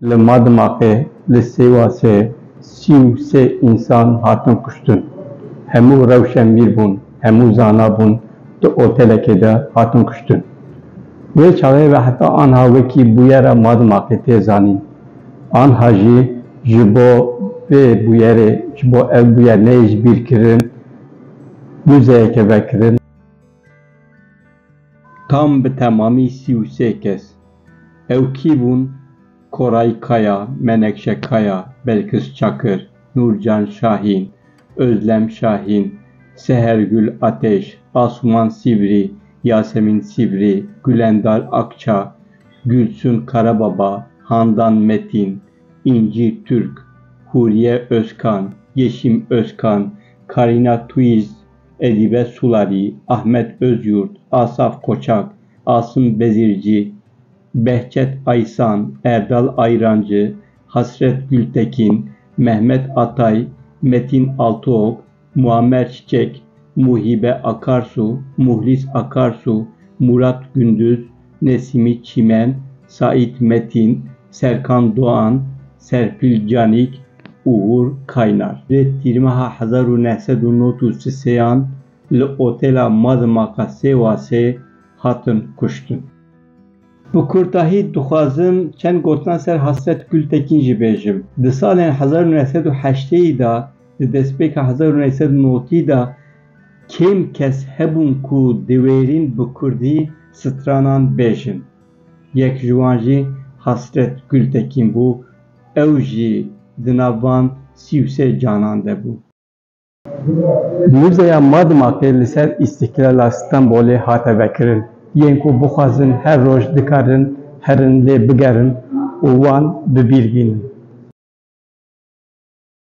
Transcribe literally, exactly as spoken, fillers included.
Li Madimaqê li Sêwasê sî û sê însan hatin kuştin. Hemû rewşenbîr bûn, hemû zana bûn, di otelekê de hatin kuştin. Wê çaxê ve heta anha wekî bûyera Madimaqê tê zanîn. Anha jî ji bo vê bûyerê, ji bo ev bûyer neyê ji bîr kirin, muzeyeke vekirin. Tam bi temamî sî û sê kes. Ew kî bûn? Koray Kaya, Menekşe Kaya, Belkis Çakır, Nurcan Şahîn, Özlem Şahîn, Sehergül Ateş, Asuman Sîvrî, Yasemin Sîvrî, Gülendar Akça, Gülsün Karababa, Handan Metin, İnci Türk, Huriye Özkan, Yeşim Özkan, Karina Tuiz, Edibe Sulari, Ahmet Özyurt, Asaf Koçak, Asım Bezirci, Behçet Aysan, Erdal Ayrancı, Hasret Gültekin, Mehmet Atay, Metin Altıok, Muammer Çiçek, Muhibe Akarsu, Muhlis Akarsu, Murat Gündüz, Nesimi Çimen, Sait Metin, Serkan Doğan, Serpil Canik, Uğur Kaynar. Li tîrmeha hezar û neh sed û nod û sêyan li otela Madimaka Sêwasê hatin kuştin. Bi kurtahî dixwazim çend gotina ser Hasret Gültekin jî bêjim. Di salên hezar û neh sed û heştê de, di destpêka hezar û neh sed û nodî de kêm kes hebûn ku diwêrîn bi kurdî stranan bêjin. Yek ji wan jî Hasret Gültekin bû. Ew jî di nav van sî û sê canan de bû. Muzeya Madimaqê li ser Îstiklala Stenbolê hate vekirin. Yên ku bixwazin her roj dikarin herin lê bigerin û wan bi bîr bînin.